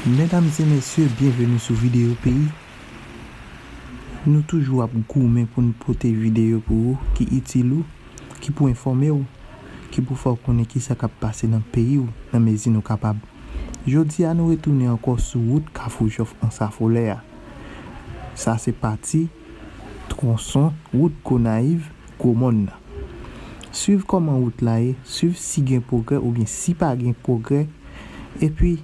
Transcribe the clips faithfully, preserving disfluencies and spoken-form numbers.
Medam e mesye, byenveni sou Videyo Peyi. Nou toujou ap goumen pou n pote videyo pou ou ki itil ou, ki pou enfòme w, ki pou fè w konnen kisa k ap pase nan peyi w nan mezi nou kapab. Jodi a, nou retounen ankò sou wout Kafou Jòf Ansafolè a. Sa se pati twonson wout Gonayiv, Gwomòn nan. Swiv kòman wout la ye, swiv si gen pwogrè oubyen si pa gen pwogrè, epi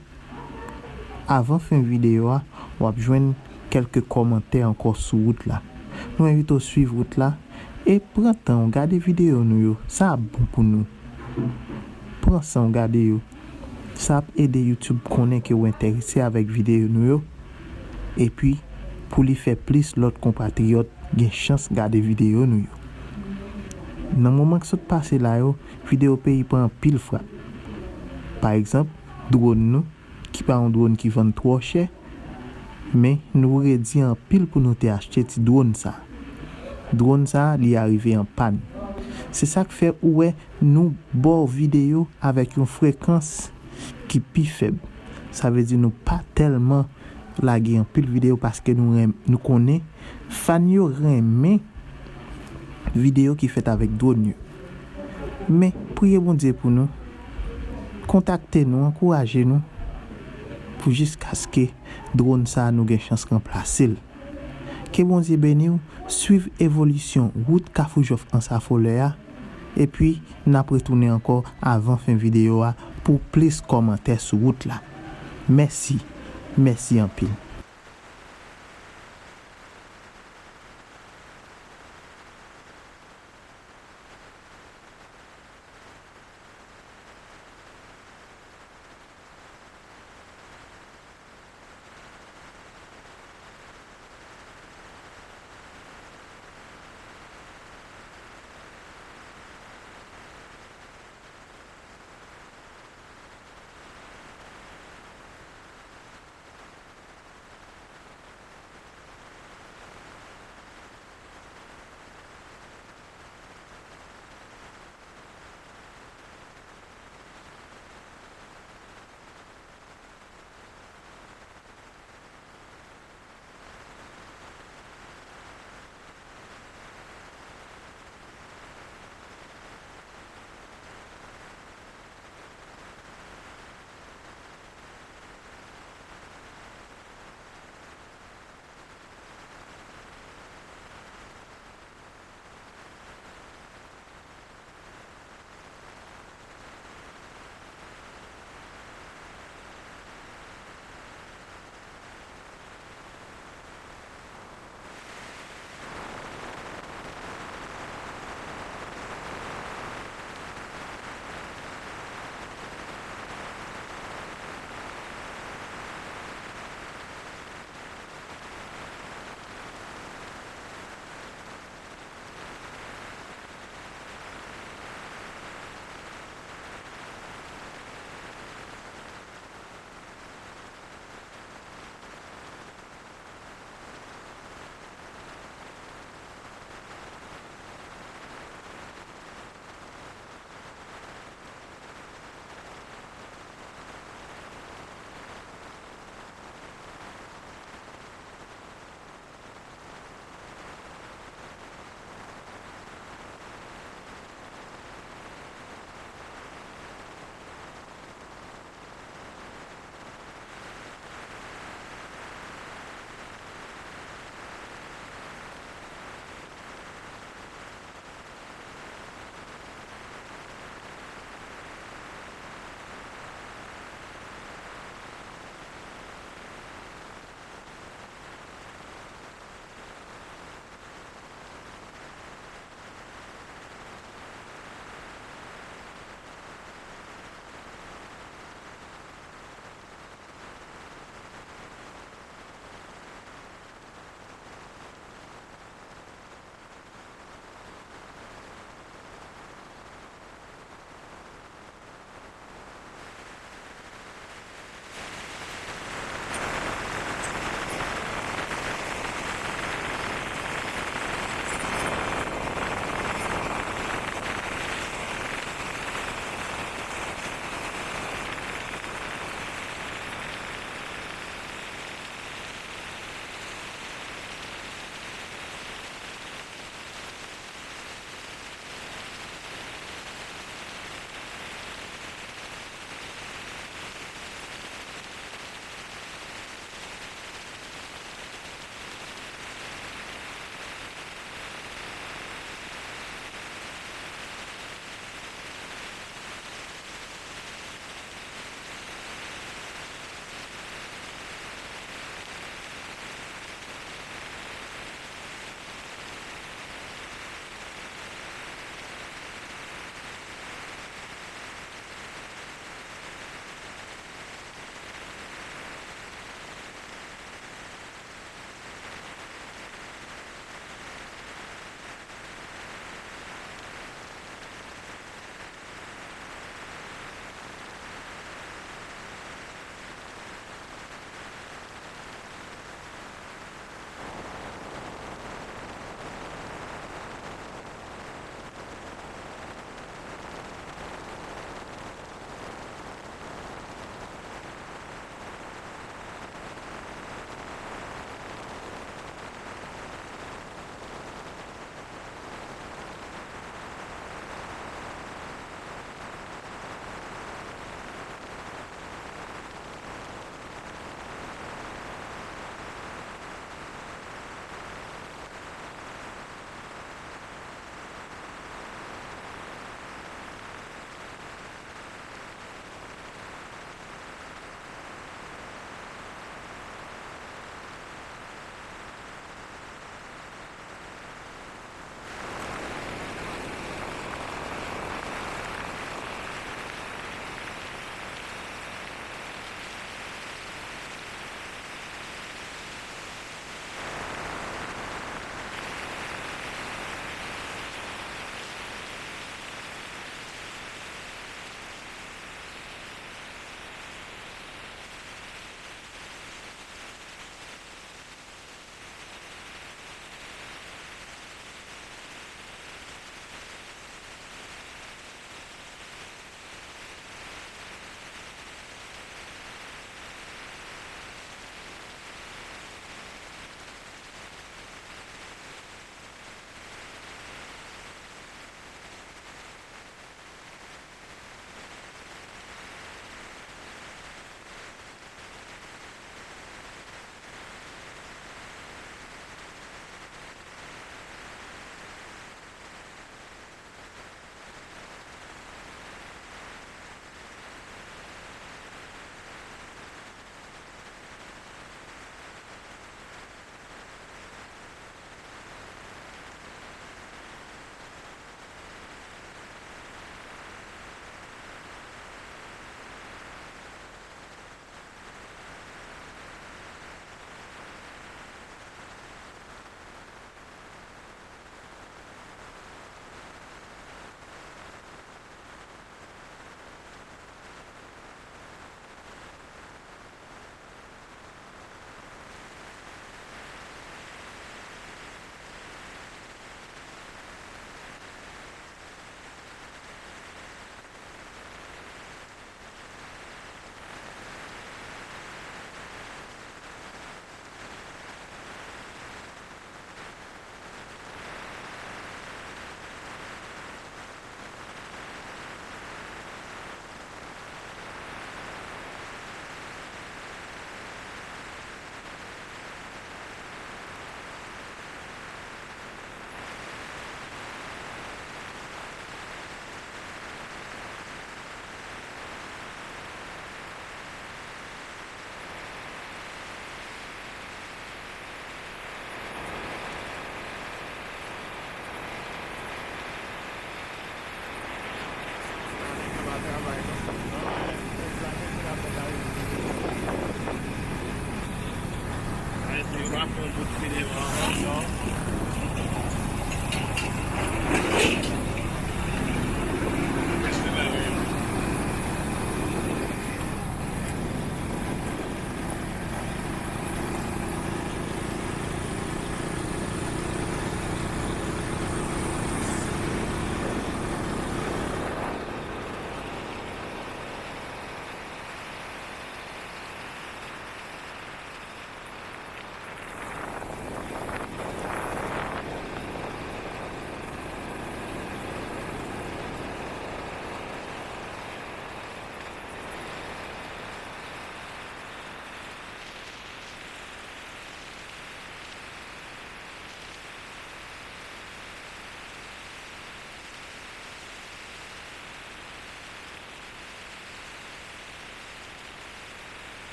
avan fen videyo a, w ap jwenn kèlke kòmantè ankò sou wout la. Nou envite w swiv wout la e pran tan w gade videyo nou yo. Sa ap bon pou nou. Pran san w gade yo. Sa ap ede YouTube konnen ke w enterese avèk videyo nou yo, epi pou li fè plis lòt konpatriyòt gen chans gade videyo nou yo. Nan moman k sot pase la yo, Videyo Peyi pran anpil frap. Pa egzanp, dwòn nou, ki pa yon dwòn ki vann twò chè, men nou redi anpil pou nou te achte ti dwòn sa. Dwòn sa, li arive an pàn. Se sa k fè ou wè nou ba w videyo avèk yon frekans ki pi fèb. Sa vle di nou pa tèlman lage anpil videyo paske nou renm-, nou konnen fan yo renmen videyo ki fèt avèk dwòn yo. Men, priye Bondye pou nou, kontakte nou, ankouraje nou pou jiskaske dwòn sa a nou gen chans ranplase l. Ke Bondye beni w, swiv evolisyon wout Kafou Jòf Ansafolè a, epi n ap retounen ankò avan fen videyo a pou plis kòmantè sou wout la. Mèsi, mèsi anpil.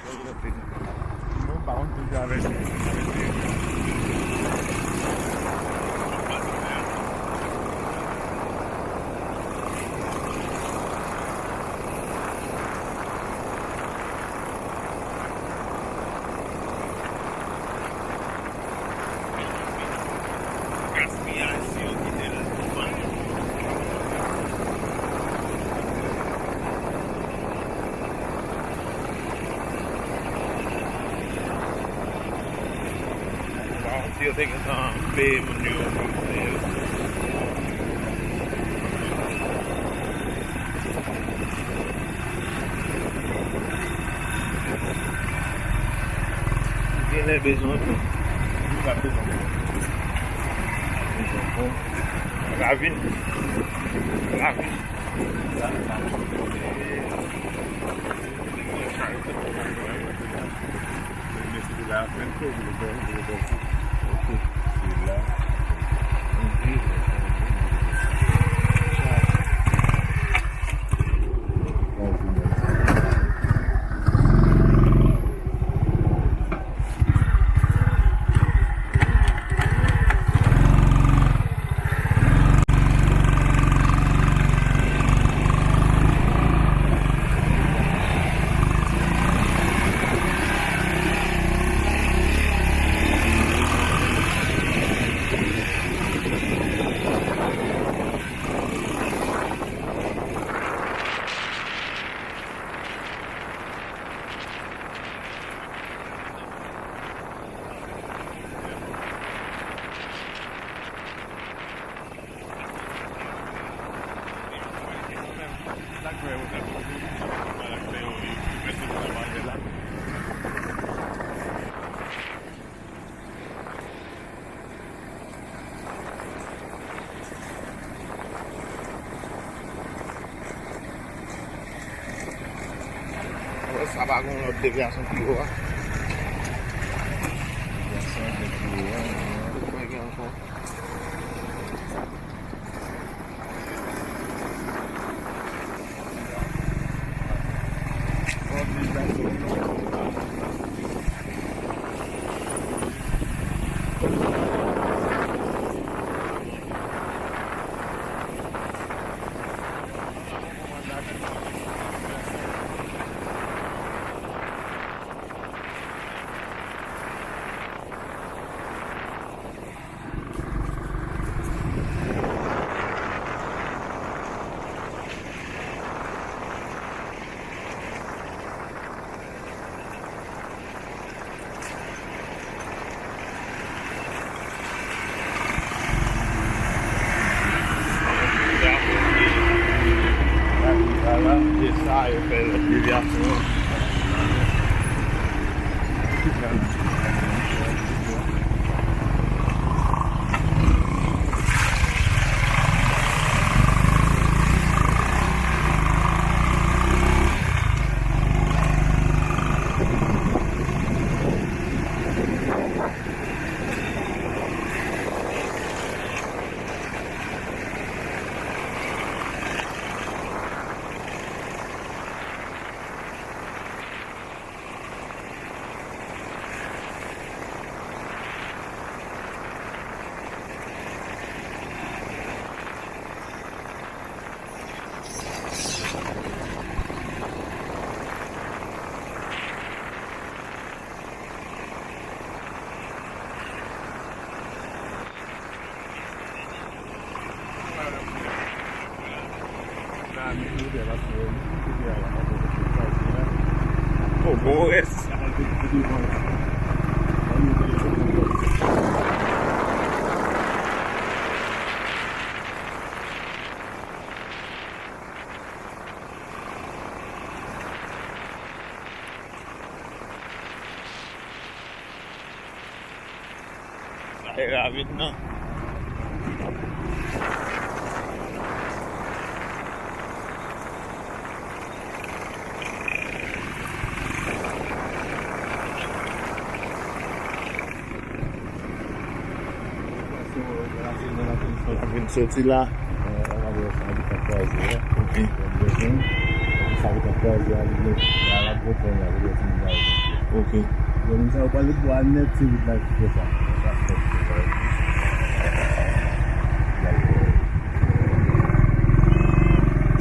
Non, pa konn si se avèk, avèk gaspiyaj si yo kite l pou fann. Bon, si yo te gentan peye moun yo, genlè bezwen pou li pa bezwen. Ravin. Ravin. Sa pa gen yon lòt devyasyon pi wo a? Devyasyon de pi wo a, men pa gen ankò. Oh, bon rès. Sa e ravin nan. Vin soti la. Ok. Sa ki t ap kraze a, li gen la, la gwo pwen la, li gen ti bagay. Ok. Yo, moun sa yo pral ret bò a nèt, se wout la ki fè sa. Sa fè.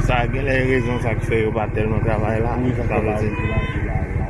Sa genlè rezon sa k fè yo pa tèlman travay la. Wi, sa fè la, wi, la, wi, la, wi, la.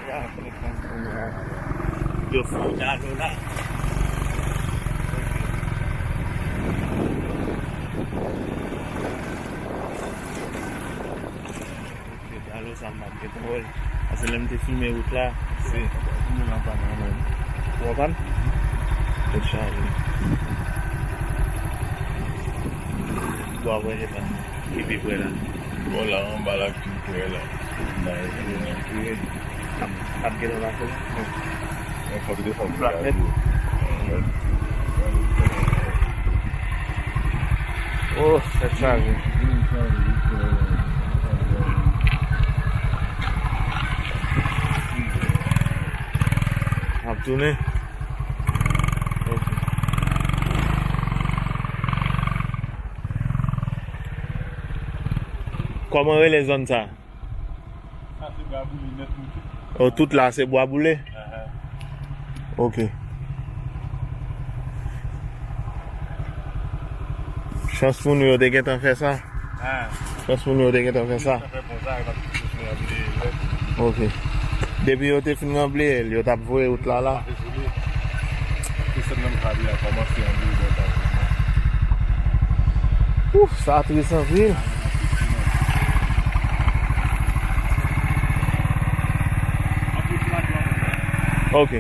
Yo fè yon dalo la. Ok, dalo sa m pa t gentan wè l. Paske lè m te filme wout la, se moun an pann anmwey. Ou anpann? Tèt chaje. Bò a wè epa. Ki pi prè la? Bò la, anba la ki pi prè la. Anba la ki pi prè. Ap, ap gen nan lakou la? Non. Mwen fòk desann. Frape. Oh, tèt chaje. Ap tounen. Ok. Kòman rele zòn sa? Sa se bwa boule nèt, wi. Oh, tout la se bwa boule? Ahan. Ok. Chans pou nou yo te gentan fè sa. Ah. Chans pou nou yo te gentan fè sa. Sa fè bon sa, yo t ap fin ranble l. Ok. Depi yo te fin ranble l, yo t ap voye wout la la. Desann nan kab la kòmanse anble bò sa. Ouf, sa tris anpil. Ok.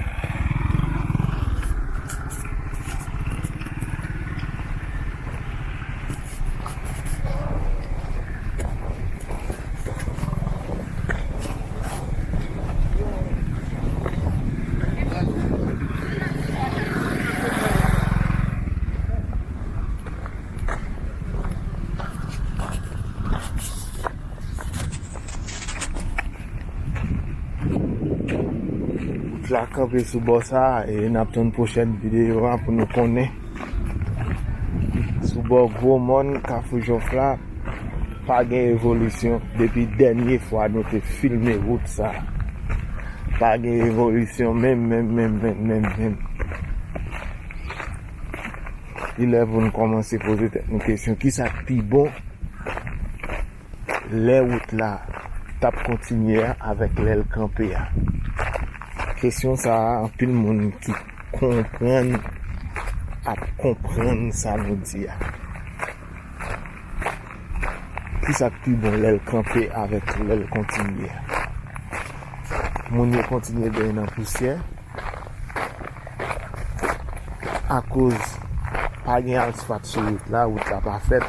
Wout la kanpe sou bò sa a, e n ap tann pwochèn videyo a pou nou konnen. Sou bò Gwo Mòn, Kafou Jòf la, pa gen evolisyon depi dènye fwa nou te filme wout sa. Pa gen evolisyon menm, menm, menm, menm, menm, menm. Li lè pou nou kòmanse poze tèt nou kesyon, kisa k pi bon lè wout la t ap kontinye a avèk lè l kanpe a? Kesyon sa a, anpil moun ki konprann ap konprann sa nou di a. Kisa k pi bon lè l kanpe avèk lè l kontinye? Moun yo kontinye benyen nan pousyè akoz pa gen asfalt sou wout la, wout la pa fèt.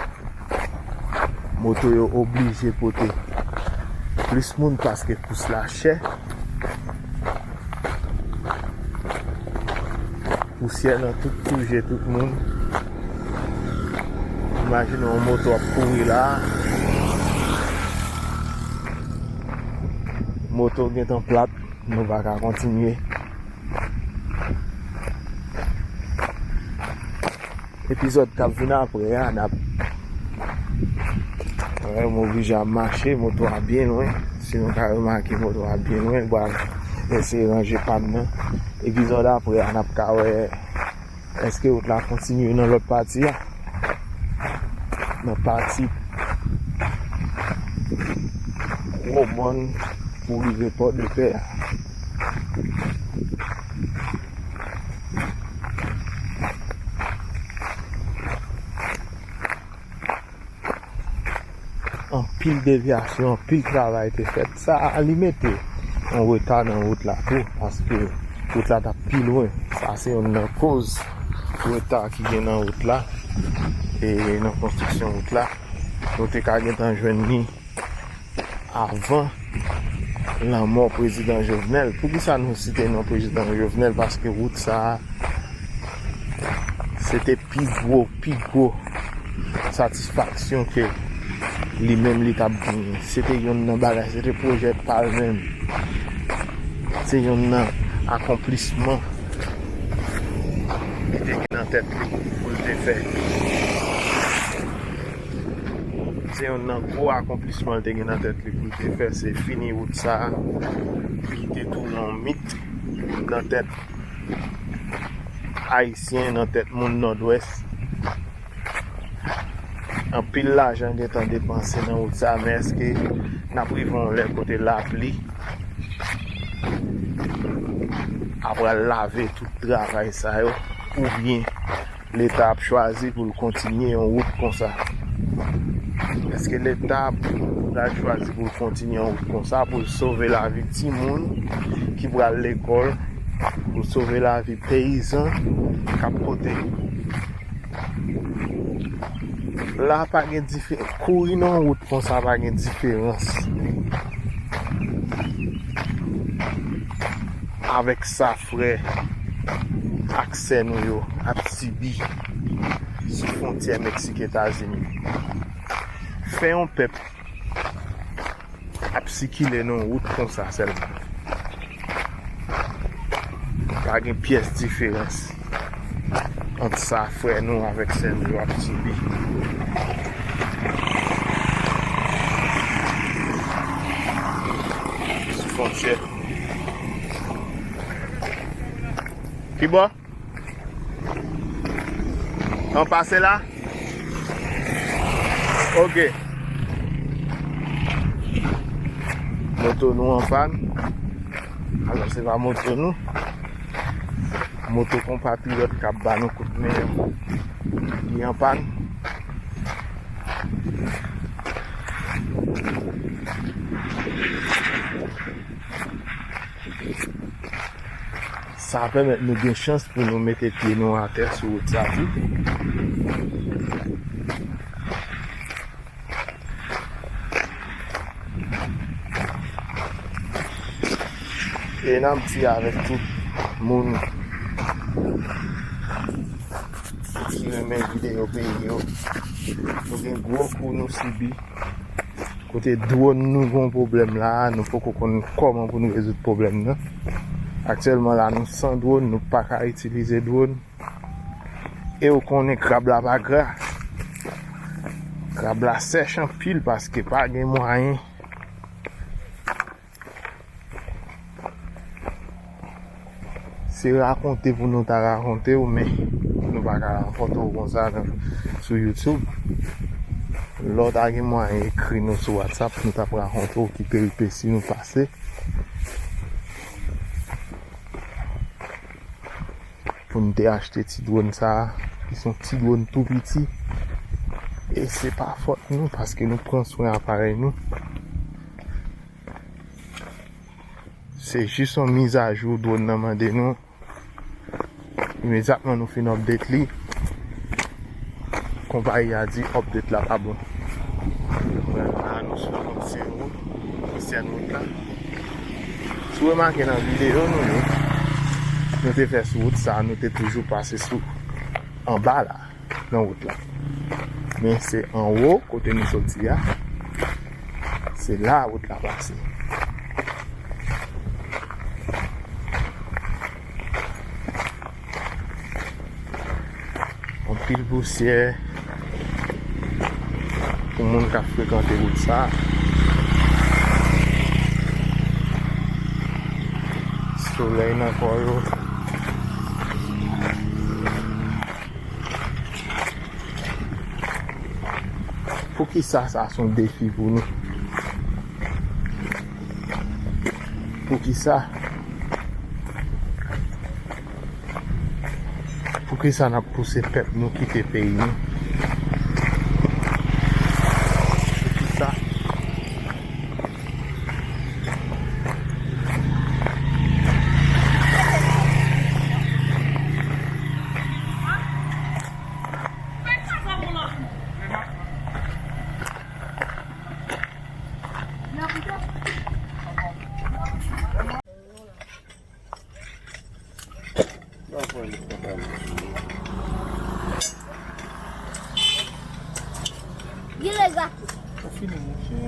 Moto yo oblije pote plis moun paske kous la chè. Pousyè nan tout souje tout moun. Imajine yon moto ap kouri la. Moto gentan plat, nou pa ka kontinye. Epizòd k ap vin apre a, n ap wè m oblije ap mache, moto a byen lwen. Si nou ka remake, moto a byen lwen, m pral eseye ranje pàn nan. Epizòd apre a, n ap ka wè èske wout la kontinye nan lòt pati a. Nan pati Gwo Mòn pou rive Pòdepè a. Anpil devyasyon, anpil travay te fèt. Sa a, li mete yon reta nan wout la tou, paske wout la t ap pi lwen. Sa se youn nan koz reta ki gen nan wout la, e nan konstriksyon wout la. Nou te ka gentan jwenn li avan lanmò prezidan Jovenel. Poukisa nou site non prezidan Jovenel? Paske wout sa a, se te pi gwo, pi gwo satisfaksyon ke li menm li t ap genyen. Se te youn nan bagay, se te pwojè pa l menm. Se youn nan akonplisman li te gen nan tèt li pou l te fè. Se youn nan gwo akonplisman l te gen nan tèt li pou l te fè, se fini wout sa a. Li te tounen yon mit nan tèt Ayisyen, nan tèt moun Nòdwès. Anpil lajan gentan depanse nan wout sa, men èske n ap rive yon lè kote lapli a pral lave tout travay sa yo, oubyen Leta ap chwazi pou l kontinye yon wout konsa? Èske Leta pral chwazi pou l kontinye yon wout konsa, pou l sove lavi timoun ki pral lekòl, pou l sove lavi peyizan k ap pote La pa gen diferans. Kouri nan wout konsa pa gen diferans avèk sa frè ak sè nou yo ap sibi sou fwontyè Meksik Etazini. Fè yon pèp ap sikile nan wout konsa sèlman. Pa gen pyès diferans ant sa frè nou avèk sè nou yo ap sibi sou fwontyè. Ki bò? An pase la? Ok. Moto nou an pàn. Alò, se pa moto nou. Moto konpatriyòt k ap ba nou kout men an. Li an pàn. Sa pèmèt nou gen chans pou nou mete pye nou atè sou wout sa tou. E n ap di avèk tout moun ki renmen videyo peyi yo, nou gen gwo kou nou sibi. Kote dwòn nou gen yon pwoblèm la, nou poko konn kòman pou nou rezoud pwoblèm nan. Aktyèlman la, nou san dwòn, nou pa ka itilize dwòn. E ou konnen krab la pa gra. Krab la sèch anpil paske pa gen mwayen. Se rakonte pou nou ta rakonte w, men nou pa ka rakonte w konsa nan, sou YouTube. Lè w ta gen mwayen ekri nou sou WhatsApp, nou t ap rakonte w ki peripesi nou pase pou n te achte ti dwòn sa a, ki se yon ti dwòn tou piti. E se pa fòt nou, paske nou pran swen aparèy nou. Se jis yon mizajou dwòn nan mande nou. Imedyatman nou fin update li, konpayi a di update la pa bon. Donk, la, nou sou ansyen wout, ansyen wout la. Si w remake nan videyo nou yo, nou te fè sou wout sa, nou te toujou pase sou anba la. Nan wout la. Men se anwo, kote nou soti a, se la wout la pase. Anpil pousyè pou moun k ap frekante wout sa. Solèy nan kò yo. Poukisa sa se yon defi pou nou? Poukisa? Poukisa n ap pouse pèp nou kite peyi nou? Poukisa? Ou fini, monchè.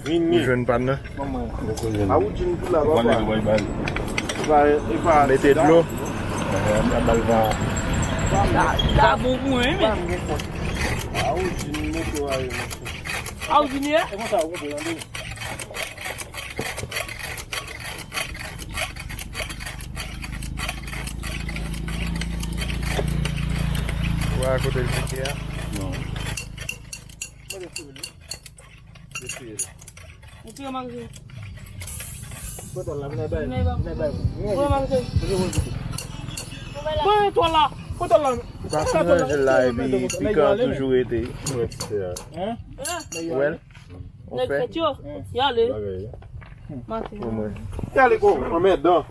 Vini. Ou jwenn pàn nan? Manman. A ou di m pou la, papa. Mete dlo. Ba, ba l va. Sa bon pou mwen, men. A ou di m mete w a ye, monchè. A ou di m ye? E konsa, ou konprann, tande. Ou wè kote l pike a? Non. Mwen te fouye li. Te fouye li. Ou fouye manje. Pran etwal la. Pran etwal la. Pran etwal la. Ou ka fin ranje l la epi pika toujou rete. Hein? Ou wè l? Ou fè? Nèg fèt yo. Y ale. Maten. Pou mwen. Y ale ko, anmèdan.